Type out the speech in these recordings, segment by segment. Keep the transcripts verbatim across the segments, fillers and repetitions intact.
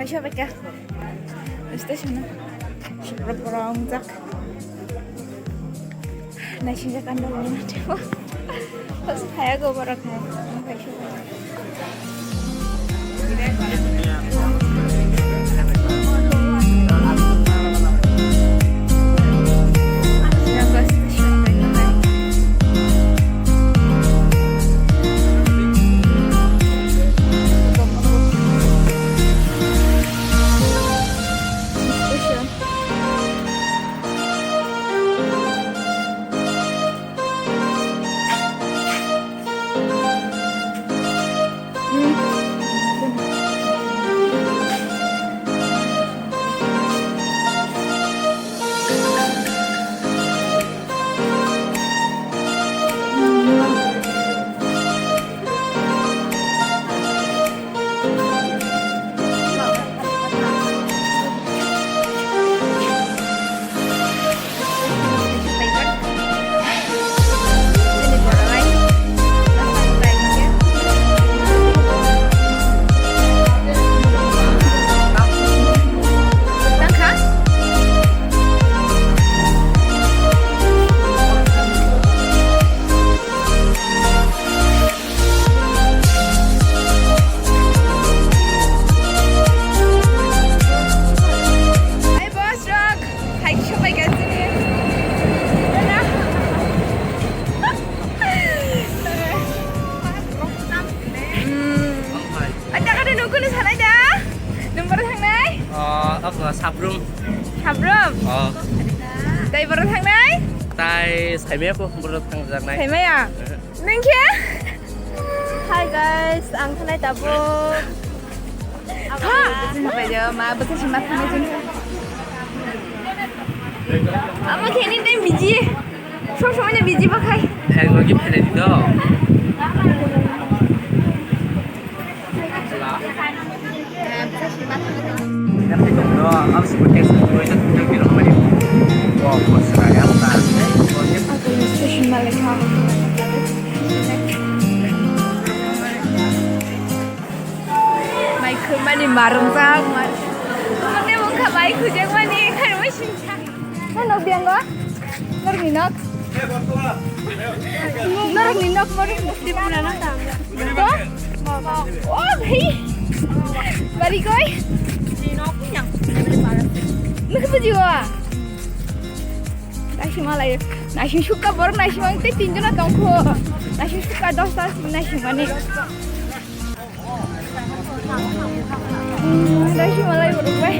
Kaisa bai kha. Station o. Sibra pura wngjak. Naisingjak ang dolo na tebo. Bas phaya go borok hai. Kaisa bai. Hai boss rok, hai sobai ka chini. Hmm. Ada kada nunggu ni sanai da? Nung baru thangnai? Oh, aku Sabrum. Sabrum? Oh. Dai baru thangnai? Tai saimaya aku baru thangjaknai. Saimaya? Eh. Neng khe? Hi guys, ang thanai tabuk. Ha! Bwsa sabai de, ma bwsa sima thanai jin. Ama khe anytime busy. Sob somoi no busy bakhai. Ek logi phelai di do. Mai khwimani marwngjak, mar-, tei wngkha mai khwijakmani, khairokma singsa. Nang nok biyango? Norokni nok? Norokni nok, norokni nok. Tripura na ta? To? Oh, bhai. Bari koi? Nukhe bujigo? Naising malai. Naising sukha borok naising mang tei tinjona tongkho. Naising sukha dosta naising mani. Dai si malai borok bai.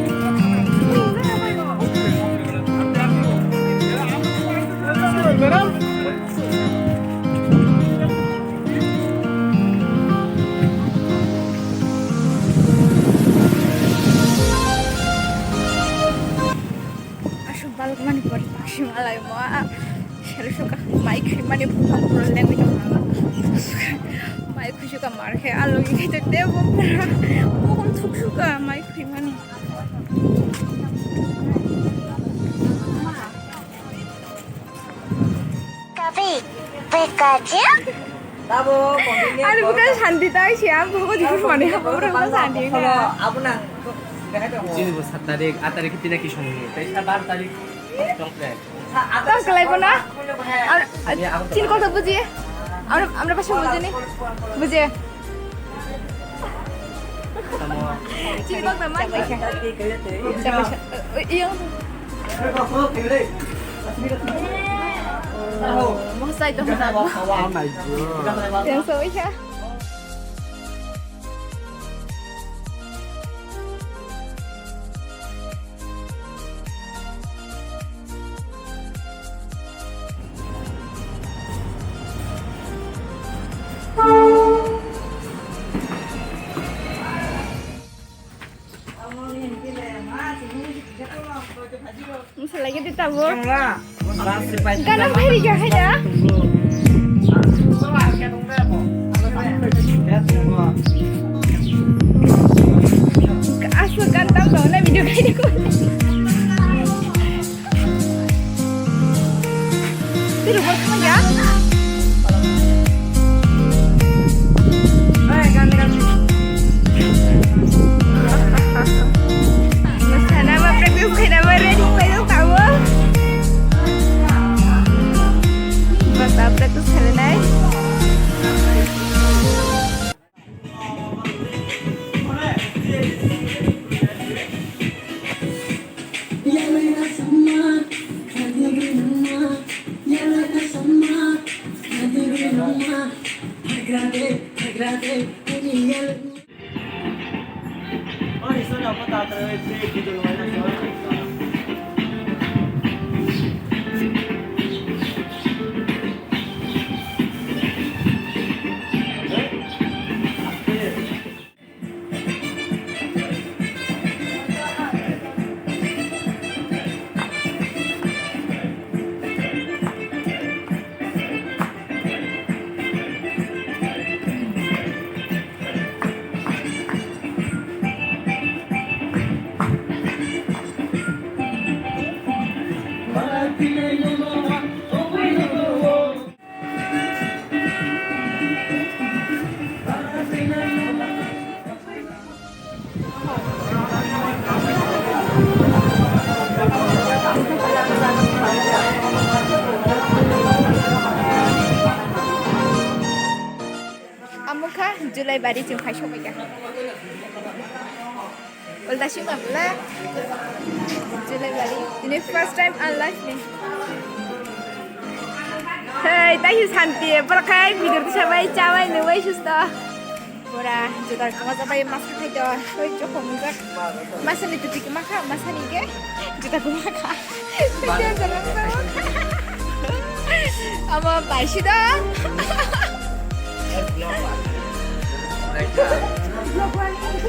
Aswk balwk mani pore baksa malai mo a. Sero sukha mai khwimani buphang pura lengwi tongkha. Mai khwisuka mar khe alo ni khe tebo pura. Mokol thuksuka mai khwimani. Kapi, Pikachu? Ani bukan santi tai siya, bukan di mana apa orang santi na. Chini bo sat tarik, at tarik tina ki song ni, tai sa bar tarik tong plek. Tong kelai bo na? Chini kok tak buji? Amra, amra pasang buji ni? Buji. Chini kok tak mai. Iya. Mohsai to hna. Yang so iya. Misalnya kita tabur. Ganang phai rikha khaida. Aswk gan tam tong na video khaida ko. Twi rwgwi thangya. Oi, gan, gan. Amo kha Julaibari chwng phai sokbaikha. Ulta sima bwle. Julaibari. Ini first time ang life ni. Hey, thank you Santi. Borok khai video tisa bai chabai nungbai susto. Pura juda kama jabai maska khai do. Hoi joko mujak. Masa ni tuti kama kha, masa ni ke. Juda kama kha. Amo bai si do.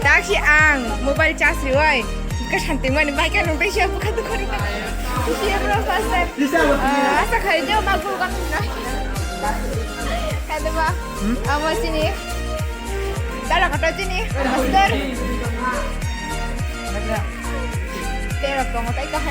Taksi ang mobile charge riwai. Ka santi mani bai ka nung taisi apu khatu khori ka. Taisi apu first time. Ah, asa khai jo ma gu ka nung na. Kade ba? Amo sini. Tara kata sini. Master. Tera pongo tai ka.